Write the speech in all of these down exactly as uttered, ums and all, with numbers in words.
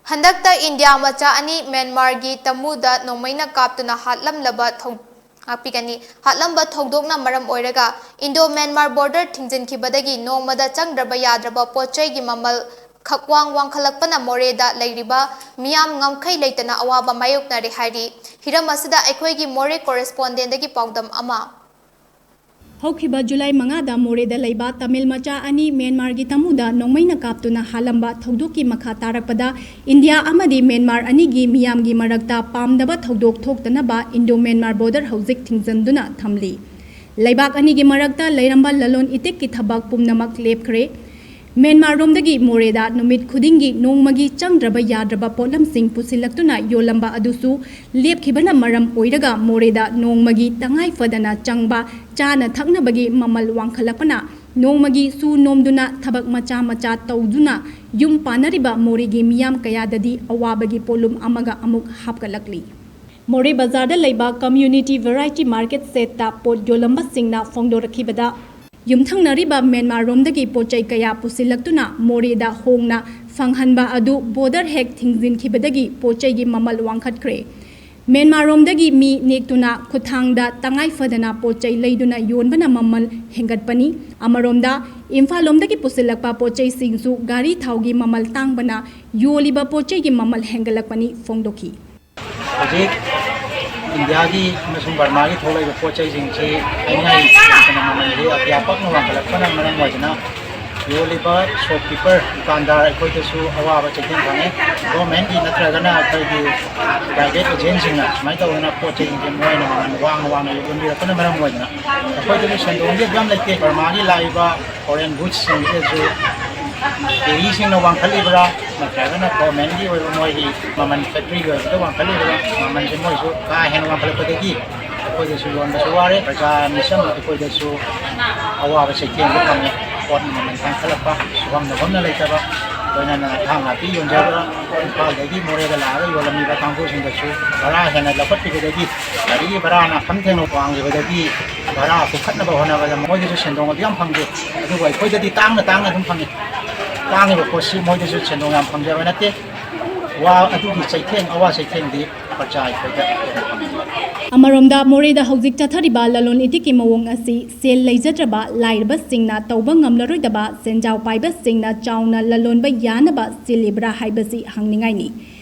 ꯍꯟꯗꯛꯇ ꯏꯟꯗꯤꯌꯥ ꯃꯆꯥ ꯑꯅꯤ ꯃ꯭ꯌꯥꯟꯃꯥꯔꯒꯤ ꯇꯃꯨꯗ ꯅꯣꯡꯃꯩꯅ ꯀꯥꯞꯇꯨꯅ ꯍꯥꯠꯂꯝꯂꯕ ꯊꯧ-, ꯉꯥꯛꯄꯤꯒꯅꯤ, ꯍꯥꯠꯂꯝꯕ ꯊꯧꯗꯣꯛꯅ ꯃꯔꯝ ꯑꯣꯏꯔꯒ ꯏꯟꯗꯣ ꯃ꯭ꯌꯥꯟꯃꯥꯔ ꯕꯣꯔꯗꯔ ꯊꯤꯡꯖꯤꯟꯈꯤꯕꯗꯒꯤ ꯅꯣꯡꯃꯗ ꯆꯪꯗ꯭ꯔꯕ ꯌꯥꯗ꯭ꯔꯕ ꯄꯣꯠ ꯆꯩꯒꯤ ꯃꯃꯜ ꯈꯛꯋꯥꯡ ꯋꯥꯡꯈꯠꯂꯛꯄꯅ ꯃꯣꯔꯦꯗ ꯂꯩꯔꯤꯕ ꯃꯤꯌꯥꯝ ꯉꯝꯈꯩ ꯂꯩꯇꯅ ꯑꯋꯥꯕ ꯃꯥꯌꯣꯛꯅꯔꯦ ꯍꯥꯏꯔꯤ꯫ ꯍꯤꯔꯝ ꯑꯁꯤꯗ ꯑꯩꯈꯣꯏꯒꯤ ꯃꯣꯔꯦ ꯀꯣꯔꯦꯁꯄꯣꯟꯗꯦꯟꯗꯒꯤ ꯄꯥꯎꯗꯝ ꯑꯃ꯫ ꯍꯧꯈꯤꯕ ꯖꯨꯂꯥꯏ ꯃꯉꯥꯗ ꯃꯣꯔꯦꯗ ꯂꯩꯕ ꯇꯥꯃꯤꯜ ꯃꯆꯥ ꯑꯅꯤ ꯃ꯭ꯌꯥꯟꯃꯥꯔꯒꯤ ꯇꯃꯨꯗ ꯅꯣꯡꯃꯩꯅ ꯀꯥꯞꯇꯨꯅ ꯍꯥꯠꯂꯝꯕ ꯊꯧꯗꯣꯛꯀꯤ ꯃꯈꯥ ꯇꯥꯔꯛꯄꯗ ꯏꯟꯗꯤꯌꯥ ꯑꯃꯗꯤ ꯃ꯭ꯌꯥꯟꯃꯥꯔ ꯑꯅꯤꯒꯤ ꯃꯤꯌꯥꯝꯒꯤ ꯃꯔꯛꯇ ꯄꯥꯝꯗꯕ ꯊꯧꯗꯣꯛ ꯊꯣꯛꯇꯅꯕ ꯏꯟꯗꯣ ꯃ꯭ꯌꯥꯟꯃꯥꯔ ꯕꯣꯔꯗꯔ ꯍꯧꯖꯤꯛ ꯊꯤꯡꯖꯤꯟꯗꯨꯅ ꯊꯝꯂꯤ꯫ ꯂꯩꯕꯥꯛ ꯑꯅꯤꯒꯤ ꯃꯔꯛꯇ ꯂꯩꯔꯝꯕ ꯂꯂꯣꯟ ꯏꯇꯤꯛꯀꯤ ꯊꯕꯛ ꯄꯨꯝꯅꯃꯛ ꯂꯦꯞꯈ꯭ꯔꯦ꯫ ꯃ꯭ꯌꯥꯟꯃꯥꯔꯔꯣꯝꯗꯒꯤ ꯃꯣꯔꯦꯗ ꯅꯨꯃꯤꯠ ꯈꯨꯗꯤꯡꯒꯤ ꯅꯣꯡꯃꯒꯤ ꯆꯪꯗ꯭ꯔꯕ ꯌꯥꯗ꯭ꯔꯕ ꯄꯣꯠꯂꯝꯁꯤꯡ ꯄꯨꯁꯤꯜꯂꯛꯇꯨꯅ ꯌꯣꯜꯂꯝꯕ ꯑꯗꯨꯁꯨ ꯂꯦꯞꯈꯤꯕꯅ ꯃꯔꯝ ꯑꯣꯏꯔꯒ ꯃꯣꯔꯦꯗ ꯅꯣꯡꯃꯒꯤ ꯇꯉꯥꯏ ꯐꯗꯅ ꯆꯪꯕ ꯆꯥꯅ ꯊꯛꯅꯕꯒꯤ ꯃꯃꯜ ꯋꯥꯡꯈꯠꯂꯛꯄꯅ ꯅꯣꯡꯃꯒꯤ ꯁꯨ ꯅꯣꯝꯗꯨꯅ ꯊꯕꯛ ꯃꯆꯥ ꯃꯆꯥ ꯇꯧꯗꯨꯅ ꯌꯨꯝ ꯄꯥꯟꯅꯔꯤꯕ ꯃꯣꯔꯦꯒꯤ ꯃꯤꯌꯥꯝ ꯀꯌꯥꯗꯗꯤ ꯑꯋꯥꯕꯒꯤ ꯄꯣꯠꯂꯨꯝ ꯑꯃꯒ ꯑꯃꯨꯛ ꯍꯥꯞꯀꯠꯂꯛꯂꯤ꯫ ꯃꯣꯔꯦ ꯕꯖꯥꯔꯗ ꯂꯩꯕ ꯀꯝꯃ꯭ꯌꯨꯅꯤꯇꯤ ꯚꯦꯔꯥꯏꯇꯤ ꯃꯥꯔꯀꯦꯠ ꯁꯦꯠꯇ ꯄꯣꯠ ꯌꯣꯜꯂꯝꯕꯁꯤꯡꯅ ꯐꯣꯡꯗꯣꯔꯛꯈꯤꯕꯗ, ꯌꯨꯝꯊꯪꯅꯔꯤꯕ ꯃ꯭ꯌꯥꯟꯃꯥꯔꯔꯣꯝꯗꯒꯤ ꯄꯣꯠ ꯆꯩ ꯀꯌꯥ ꯄꯨꯁꯤꯜꯂꯛꯇꯨꯅ ꯃꯣꯔꯦꯗ ꯍꯣꯡꯅ ꯐꯪꯍꯟꯕ ꯑꯗꯨ ꯕꯣꯔꯗꯔ ꯍꯦꯛ ꯊꯤꯡꯖꯤꯟꯈꯤꯕꯗꯒꯤ ꯄꯣꯠ ꯆꯩꯒꯤ ꯃꯃꯜ ꯋꯥꯡꯈꯠꯈ꯭ꯔꯦ꯫ ꯃ꯭ꯌꯥꯟꯃꯥꯔꯔꯣꯝꯗꯒꯤ ꯃꯤ ꯅꯦꯛꯇꯨꯅ ꯈꯨꯠꯊꯥꯡꯗ ꯇꯉꯥꯏ ꯐꯗꯅ ꯄꯣꯠ ꯆꯩ ꯂꯩꯗꯨꯅ ꯌꯣꯟꯕꯅ ꯃꯃꯜ ꯍꯦꯟꯒꯠꯄꯅꯤ꯫ ꯑꯃꯔꯣꯝꯗ, ꯏꯝꯐꯥꯜꯂꯣꯝꯗꯒꯤ ꯄꯨꯁꯤꯜꯂꯛꯄ ꯄꯣꯠ ꯆꯩꯁꯤꯡꯁꯨ ꯒꯥꯔꯤ ꯊꯥꯎꯒꯤ ꯃꯃꯜ ꯇꯥꯡꯕꯅ ꯌꯣꯜꯂꯤꯕ ꯄꯣꯠ ꯆꯩꯒꯤ ꯃꯃꯜ ꯍꯦꯟꯒꯠꯂꯛꯄꯅꯤ ꯐꯣꯡꯗꯣꯛꯈꯤ꯫ ꯍꯧꯖꯤꯛ ꯏꯟꯗꯤꯌꯥꯒꯤ ꯑꯃꯁꯨꯡ ꯕꯔꯃꯥꯒꯤ ꯊꯣꯛꯂꯛꯏꯕ ꯄꯣꯠ ꯆꯩꯁꯤꯡꯁꯤ ꯍꯥꯏꯅꯤꯡꯉꯥꯏ ꯂꯩꯇꯅ ꯃꯃꯜꯁꯤ ꯑꯇꯤꯌꯥ ꯄꯛꯅ ꯋꯥꯡꯈꯠꯂꯛꯄꯅ ꯃꯔꯝ ꯑꯣꯏꯗꯨꯅ ꯌꯣꯜꯂꯤꯕ ꯁꯣꯞꯀꯤꯄꯔ, ꯗꯨꯀꯥꯟꯗꯥꯔ ꯑꯩꯈꯣꯏꯗꯁꯨ ꯑꯋꯥꯕ ꯆꯩꯊꯦꯡ ꯐꯪꯉꯤ꯫ ꯒꯣꯔꯃꯦꯟꯒꯤ ꯅꯠꯇ꯭ꯔꯒꯅ ꯑꯩꯈꯣꯏꯒꯤ ꯄ꯭ꯔꯥꯏꯚꯦꯠ ꯑꯦꯖꯦꯟꯁꯤꯡꯅ ꯁꯨꯃꯥꯏꯅ ꯇꯧꯗꯅ ꯄꯣꯠ ꯆꯩꯁꯤꯡꯁꯦ ꯃꯣꯏꯅ ꯃꯃꯜ ꯋꯥꯡꯅ ꯋꯥꯡꯅ ꯌꯣꯟꯕꯤꯔꯛꯄꯅ ꯃꯔꯝ ꯑꯣꯏꯗꯅ ꯑꯩꯈꯣꯏꯗꯁꯨ ꯁꯦꯟꯗꯣꯡꯒꯤ ꯑꯗꯨ ꯌꯥꯝ ꯂꯩꯇꯦ꯫ ꯕꯔꯃꯥꯒꯤ ꯂꯥꯛꯏꯕ ꯐꯣꯔꯦꯟ ꯒꯨꯗꯁꯤꯡꯁꯤꯗꯁꯨ ꯗꯦꯔꯤꯁꯤꯡꯅ ꯋꯥꯡꯈꯠꯂꯤꯕ꯭ꯔꯥ ꯅꯠꯇ꯭ꯔꯒꯅ ꯒꯣꯔꯃꯦꯟꯒꯤ ꯑꯣꯏꯕ ꯃꯣꯏꯒꯤ ꯃꯃꯜ ꯐꯦꯛꯇ꯭ꯔꯤꯒꯤ ꯑꯣꯏꯕꯗ ꯋꯥꯡꯈꯠꯂꯤꯕ꯭ꯔꯥ, ꯃꯃꯜꯁꯦ ꯃꯣꯏꯁꯨ ꯀꯥ ꯍꯦꯟꯅ ꯋꯥꯡꯈꯠꯂꯛꯄꯗꯒꯤ ꯑꯩꯈꯣꯏꯗꯁꯨ ꯌꯣꯟꯕꯁꯨ ꯋꯥꯔꯦ, ꯄ꯭ꯔꯖꯥ ꯃꯤꯆꯝ ꯑꯩꯈꯣꯏꯗꯁꯨ ꯑꯋꯥꯕ ꯆꯩꯊꯦꯡꯗꯨ ꯐꯪꯉꯦ꯫ ꯄꯣꯠ ꯃꯃꯜ ꯇꯥꯡꯈꯠꯂꯛꯄ, ꯁꯨꯐꯝ ꯅꯣꯝꯐꯝꯅ ꯂꯩꯇꯕ, ꯂꯣꯏꯅꯅ ꯏꯟꯁꯥꯡ ꯅꯥꯄꯤ ꯌꯣꯟꯖꯕ ꯏꯝꯐꯥꯜꯗꯒꯤ ꯃꯣꯔꯦꯗ ꯂꯥꯛꯑꯒ ꯌꯣꯜꯂꯝꯃꯤꯕ ꯀꯥꯡꯕꯨꯁꯤꯡꯗꯁꯨ ꯚꯔꯥ ꯍꯦꯟꯅ ꯂꯧꯈꯠꯄꯤꯕꯗꯒꯤ ꯒꯥꯔꯤꯒꯤ ꯚꯔꯥꯅ ꯈꯝ ꯊꯦꯡꯅ ꯋꯥꯡꯈꯤꯕꯗꯒꯤ ꯚꯔꯥ ꯄꯨꯈꯠꯅꯕ ꯍꯣꯠꯅꯕꯗ ꯃꯣꯏꯗꯁꯨ ꯁꯦꯟꯗꯣꯡ ꯑꯗꯨ ꯌꯥꯝ ꯐꯪꯗꯦ꯫ ꯑꯗꯨꯕꯨ ꯑꯩꯈꯣꯏꯗꯗꯤ ꯇꯥꯡꯅ ꯇꯥꯡꯅ ꯑꯗꯨꯝ ꯐꯪꯉꯤ꯫ ꯇꯥꯡꯉꯤꯕ ꯄꯣꯠꯁꯤ ꯃꯣꯏꯗꯁꯨ ꯁꯦꯟꯗꯣꯡ ꯌꯥꯝ ꯐꯪꯖꯕ ꯅꯠꯇꯦ꯫ ꯋꯥ ꯑꯗꯨꯒꯤ ꯆꯩꯊꯦꯡ, ꯑꯋꯥ ꯆꯩꯊꯦꯡꯗꯤ ꯄ꯭ꯔꯖꯥ ꯑꯩꯈꯣꯏꯗ ꯍꯦꯟꯅ ꯐꯪꯉꯤ꯫ ꯑꯃꯔꯣꯝꯗ, ꯃꯣꯔꯦꯗ ꯍꯧꯖꯤꯛ ꯆꯠꯊꯔꯤꯕ ꯂꯂꯣꯟ ꯏꯇꯤꯛꯀꯤ ꯃꯑꯣꯡ ꯑꯁꯤ ꯁꯦꯜ ꯂꯩꯖꯗ꯭ꯔꯕ ꯂꯥꯏꯔꯕꯁꯤꯡꯅ ꯇꯧꯕ ꯉꯝꯂꯔꯣꯏꯗꯕ ꯁꯦꯟꯖꯥꯎ ꯄꯥꯏꯕꯁꯤꯡꯅ ꯆꯥꯎꯅ ꯂꯂꯣꯟꯕ ꯌꯥꯅꯕ ꯁꯤꯜꯂꯤꯕ꯭ꯔꯥ ꯍꯥꯏꯕꯁꯤ ꯍꯪꯅꯤꯡꯉꯥꯏꯅꯤ꯫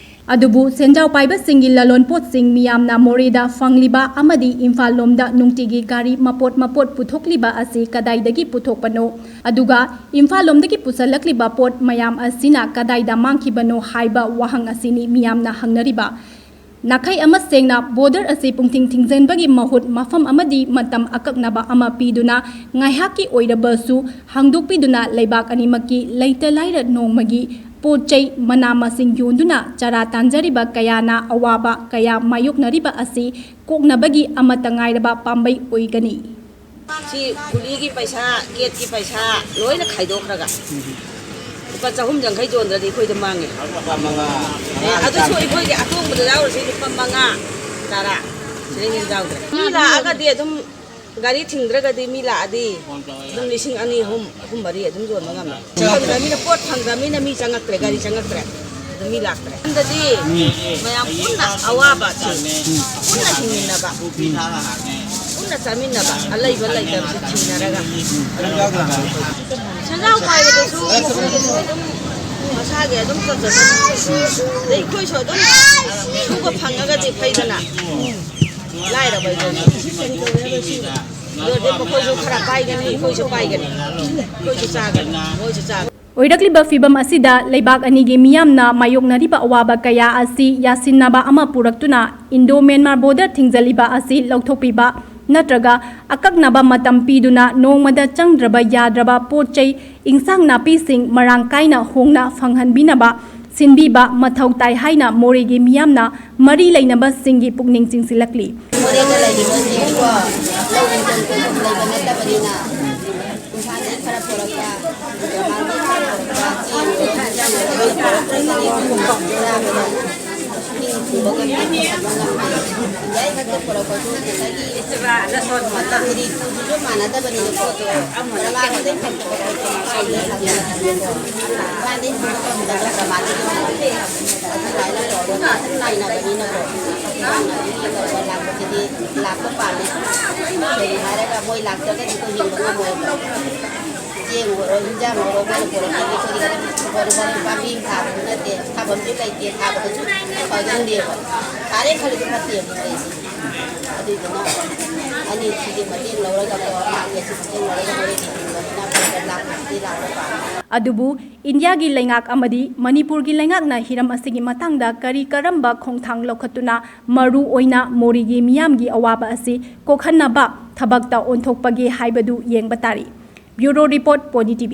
ꯑꯗꯨꯕꯨ ꯁꯦꯟꯖꯥꯎ ꯄꯥꯏꯕꯁꯤꯡꯒꯤ ꯂꯂꯣꯟꯄꯣꯠꯁꯤꯡ ꯃꯤꯌꯥꯝꯅ ꯃꯣꯔꯦꯗ ꯐꯪꯂꯤꯕ ꯑꯃꯗꯤ ꯏꯝꯐꯥꯜ ꯂꯣꯝꯗ ꯅꯨꯡꯇꯤꯒꯤ ꯒꯥꯔꯤ ꯃꯄꯣꯠ ꯃꯄꯣꯠ ꯄꯨꯊꯣꯛꯂꯤꯕ ꯑꯁꯤ ꯀꯗꯥꯏꯗꯒꯤ ꯄꯨꯊꯣꯛꯄꯅꯣ? ꯑꯗꯨꯒ ꯏꯝꯐꯥꯜ ꯂꯣꯝꯗꯒꯤ ꯄꯨꯁꯜꯂꯛꯂꯤꯕ ꯄꯣꯠ ꯃꯌꯥꯝ ꯑꯁꯤꯅ ꯀꯗꯥꯏꯗ ꯃꯥꯡꯈꯤꯕꯅꯣ ꯍꯥꯏꯕ ꯋꯥꯍꯪ ꯑꯁꯤꯅꯤ ꯃꯤꯌꯥꯝꯅ ꯍꯪꯅꯔꯤꯕ꯫ ꯅꯥꯈꯩ ꯑꯃ ꯁꯦꯡꯅ ꯕꯣꯔꯗꯔ ꯑꯁꯤ ꯄꯨꯡꯊꯤꯡ ꯊꯤꯡꯖꯤꯟꯕꯒꯤ ꯃꯍꯨꯠ ꯃꯐꯝ ꯑꯃꯗꯤ ꯃꯇꯝ ꯑꯀꯛꯅꯕ ꯑꯃ ꯄꯤꯗꯨꯅ ꯉꯥꯏꯍꯥꯛꯀꯤ ꯑꯣꯏꯔꯕꯁꯨ ꯍꯥꯡꯗꯣꯛꯄꯤꯗꯨꯅ ꯂꯩꯕꯥꯛ ꯑꯅꯤꯃꯛꯀꯤ ꯂꯩꯇ ꯂꯥꯏꯔ ꯅꯣꯡꯃꯒꯤ ꯄꯣꯠ ꯆꯩ ꯃꯅꯥ ꯃꯁꯤꯡ ꯌꯣꯟꯗꯨꯅ ꯆꯔꯥ ꯇꯥꯟꯖꯔꯤꯕ ꯀꯌꯥꯅ ꯑꯋꯥꯕ ꯀꯌꯥ ꯃꯥꯌꯣꯛꯅꯔꯤꯕ ꯑꯁꯤ ꯀꯣꯛꯅꯕꯒꯤ ꯑꯃꯠꯇ ꯉꯥꯏꯔꯕ ꯄꯥꯝꯕꯩ ꯑꯣꯏꯒꯅꯤ꯫ ꯁꯤ ꯀꯨꯂꯤꯒꯤ ꯄꯩꯁꯥ, ꯒꯦꯠꯀꯤ ꯄꯩꯁꯥ ꯂꯣꯏꯅ ꯈꯥꯏꯗꯣꯛꯈ꯭ꯔꯒ ꯂꯨꯄꯥ ꯆꯍꯨꯝ ꯌꯥꯡꯈꯩ ꯌꯣꯟꯗ꯭ꯔꯗꯤ ꯑꯩꯈꯣꯏꯗ ꯃꯥꯡꯉꯦ꯫ ꯑꯦ, ꯑꯗꯨꯁꯨ ꯑꯩꯈꯣꯏꯒꯤ ꯑꯇꯣꯡꯕꯗ ꯌꯥꯎꯔꯤꯁꯤ ꯂꯨꯄꯥ ꯃꯉꯥ, ꯇꯔꯥ, ꯁꯤꯗꯩ ꯍꯦꯟꯅ ꯌꯥꯎꯗ꯭ꯔꯦ꯫ ꯃꯤ ꯂꯥꯛꯑꯒꯗꯤ ꯑꯗꯨꯝ, ꯒꯥꯔꯤ ꯊꯤꯡꯗ꯭ꯔꯒꯗꯤ ꯃꯤ ꯂꯥꯛꯑꯗꯤ ꯑꯗꯨꯝ ꯂꯤꯁꯤꯡ ꯑꯅꯤ, ꯑꯍꯨꯝ, ꯑꯍꯨꯝ, ꯃꯔꯤ ꯑꯗꯨꯝ ꯌꯣꯟꯕ ꯉꯝꯃꯦ꯫ ꯐꯪꯗ꯭ꯔꯃꯤꯅ, ꯄꯣꯠ ꯐꯪꯗ꯭ꯔꯃꯤꯅ ꯃꯤ ꯆꯪꯉꯛꯇ꯭ꯔꯦ, ꯒꯥꯔꯤ ꯆꯪꯉꯛꯇ꯭ꯔꯦ꯫ ꯑꯗꯨ ꯃꯤ ꯂꯥꯛꯇ꯭ꯔꯦ꯫ ꯁꯣꯝꯗꯗꯤ ꯃꯌꯥꯝ ꯄꯨꯟꯅ ꯑꯋꯥꯕ ꯊꯦꯡꯅꯩ꯫ ꯄꯨꯟꯅ ꯍꯤꯡꯃꯤꯟꯅꯕ, ꯄꯨꯟꯅ ꯆꯥꯃꯤꯟꯅꯕ, ꯑꯂꯩꯕ ꯂꯩꯇꯕꯁꯨ ꯊꯤꯅꯔꯒ꯫ ꯁꯦꯟꯖꯥꯎ ꯄꯥꯏꯕꯗꯁꯨ ꯃꯈꯣꯏꯒꯤꯁꯨ ꯑꯗꯨꯝ ꯃꯁꯥꯒꯤ ꯑꯗꯨꯝ ꯆꯠꯆꯕ꯫ ꯑꯗꯩ ꯑꯩꯈꯣꯏꯁꯨ ꯑꯗꯨꯝ ꯁꯨꯕ ꯐꯪꯉꯒꯗꯤ ꯐꯩꯗꯅ꯫ ꯂꯥꯏꯔꯕ ꯑꯩꯈꯣꯏꯁꯨ꯫ ꯑꯗꯨꯗꯤ ꯃꯈꯣꯏꯁꯨ ꯈꯔ ꯄꯥꯏꯒꯅꯤ, ꯑꯩꯈꯣꯏꯁꯨ ꯄꯥꯏꯒꯅꯤ꯫ ꯑꯩꯈꯣꯏꯁꯨ ꯆꯥꯒꯅꯤ, ꯃꯣꯏꯁꯨ ꯆꯥꯒꯅꯤ꯫ ꯑꯣꯏꯔꯛꯂꯤꯕ ꯐꯤꯚꯝ ꯑꯁꯤꯗ ꯂꯩꯕꯥꯛ ꯑꯅꯤꯒꯤ ꯃꯤꯌꯥꯝꯅ ꯃꯥꯌꯣꯛꯅꯔꯤꯕ ꯑꯋꯥꯕ ꯀꯌꯥ ꯑꯁꯤ ꯌꯥꯁꯤꯟꯅꯕ ꯑꯃ ꯄꯨꯔꯛꯇꯨꯅ ꯏꯟꯗꯣ ꯃ꯭ꯌꯥꯟꯃꯥꯔ ꯕꯣꯔꯗꯔ ꯊꯤꯡꯖꯤꯜꯂꯤꯕ ꯑꯁꯤ ꯂꯧꯊꯣꯛꯄꯤꯕ ꯅꯠꯇ꯭ꯔꯒ ꯑꯀꯛꯅꯕ ꯃꯇꯝ ꯄꯤꯗꯨꯅ ꯅꯣꯡꯃꯗ ꯆꯪꯗ꯭ꯔꯕ ꯌꯥꯗ꯭ꯔꯕ ꯄꯣꯠ ꯆꯩ, ꯏꯟꯁꯥꯡ ꯅꯥꯄꯤꯁꯤꯡ ꯃꯔꯥꯡ ꯀꯥꯏꯅ ꯍꯣꯡꯅ ꯐꯪꯍꯟꯕꯤꯅꯕ ꯁꯤꯟꯕꯤꯕ ꯃꯊꯧ ꯇꯥꯏ ꯍꯥꯏꯅ ꯃꯣꯔꯦꯒꯤ ꯃꯤꯌꯥꯝꯅ ꯃꯔꯤ ꯂꯩꯅꯕꯁꯤꯡꯒꯤ ꯄꯨꯛꯅꯤꯡ ꯆꯤꯡꯁꯤꯜꯂꯛꯂꯤ꯫ ꯃꯣꯔꯦꯗ ꯂꯩꯔꯤꯕꯁꯤꯡꯀꯣ ꯂꯧ ꯍꯤꯡꯒꯣꯜ ꯀꯣꯏꯐꯝ ꯂꯩꯕ ꯅꯠꯇꯕꯅꯤꯅ ꯏꯝꯐꯥꯜꯗꯒꯤ ꯈꯔ ꯄꯨꯔꯛꯄ, ꯆꯦꯡ ꯆꯥꯕꯗ ꯃꯤ ꯊꯨꯡꯕ ꯉꯝꯗꯦ, ꯄꯨꯁꯟꯕ ꯉꯝꯗꯦ꯫ ꯌꯥꯏ ꯈꯛꯇ ꯄꯨꯔꯛꯄꯁꯨ ꯉꯁꯥꯏꯒꯤ ꯃꯇꯝ ꯔꯤꯇꯨꯗꯨꯁꯨ ꯃꯥꯟꯅꯗꯕꯅꯤꯅ ꯄꯣꯠꯇꯣ ꯄꯔꯂꯥꯗꯩ ꯐꯪꯗꯕ ꯄꯣꯠꯇꯣ ꯃꯄꯥꯟꯗꯩ ꯐꯪꯕ ꯉꯝꯗꯕ ꯄ꯭ꯔꯃꯥꯟꯗꯒꯤ ꯐꯪꯕ꯫ ꯂꯥꯛꯄ ꯄꯥꯝꯃꯤ꯫ ꯀꯩꯒꯤꯅꯣ ꯍꯥꯏꯔꯒ ꯃꯣꯏ ꯂꯥꯛꯇ꯭ꯔꯒꯗꯤ ꯑꯩꯈꯣꯏ ꯍꯤꯡꯕ ꯉꯝꯃꯣꯏꯕ꯫ ꯆꯦꯡ ꯑꯣꯏꯔꯣ, ꯍꯤꯟꯖꯥꯡ ꯑꯣꯏꯔꯣ, ꯃꯣꯏꯅ ꯄꯨꯔꯛꯇ꯭ꯔꯗꯤ ꯑꯩꯈꯣꯏꯗꯤ ꯀꯔꯤꯝ ꯄꯥꯝꯕꯤ ꯑꯃ ꯊꯥꯕꯁꯨ ꯅꯠꯇꯦ, ꯊꯥꯐꯝꯁꯨ ꯂꯩꯇꯦ, ꯊꯥꯕꯗꯁꯨ ꯐꯒꯟꯗꯦꯕ꯫ ꯊꯥꯔꯦ ꯈꯜꯂꯁꯨ ꯐꯠꯇꯦꯕ ꯃꯣꯏꯁꯦ꯫ ꯑꯗꯨꯏꯗꯨꯅ ꯑꯅꯤꯁꯤꯒꯤ ꯃꯇꯦꯡ ꯂꯧꯔꯒ ꯀꯣ, ꯃꯥꯒꯤ ꯃꯇꯦꯡ ꯂꯧꯔꯒ ꯃꯣꯏꯒꯤ ꯍꯤꯡꯕꯅꯤꯅ ꯑꯩꯈꯣꯏꯗ ꯂꯥꯛꯄꯁꯤꯗꯤ ꯂꯥꯛꯄ ꯄꯥꯝꯃꯤ꯫ ꯑꯗꯨꯕꯨ ꯏꯟꯗꯤꯌꯥꯒꯤ ꯂꯩꯉꯥꯛ ꯑꯃꯗꯤ ꯃꯅꯤꯄꯨꯔꯒꯤ ꯂꯩꯉꯥꯛꯅ ꯍꯤꯔꯝ ꯑꯁꯤꯒꯤ ꯃꯇꯥꯡꯗ ꯀꯔꯤ ꯀꯔꯝꯕ ꯈꯣꯡꯊꯥꯡ ꯂꯧꯈꯠꯇꯨꯅ ꯃꯔꯨ ꯑꯣꯏꯅ ꯃꯣꯔꯦꯒꯤ ꯃꯤꯌꯥꯝꯒꯤ ꯑꯋꯥꯕ ꯑꯁꯤ ꯀꯣꯛꯍꯟꯅꯕ ꯊꯕꯛꯇ ꯑꯣꯟꯊꯣꯛꯄꯒꯦ ꯍꯥꯏꯕꯗꯨ ꯌꯦꯡꯕ ꯇꯥꯔꯤ꯫ Bureau Report, Pony T V꯫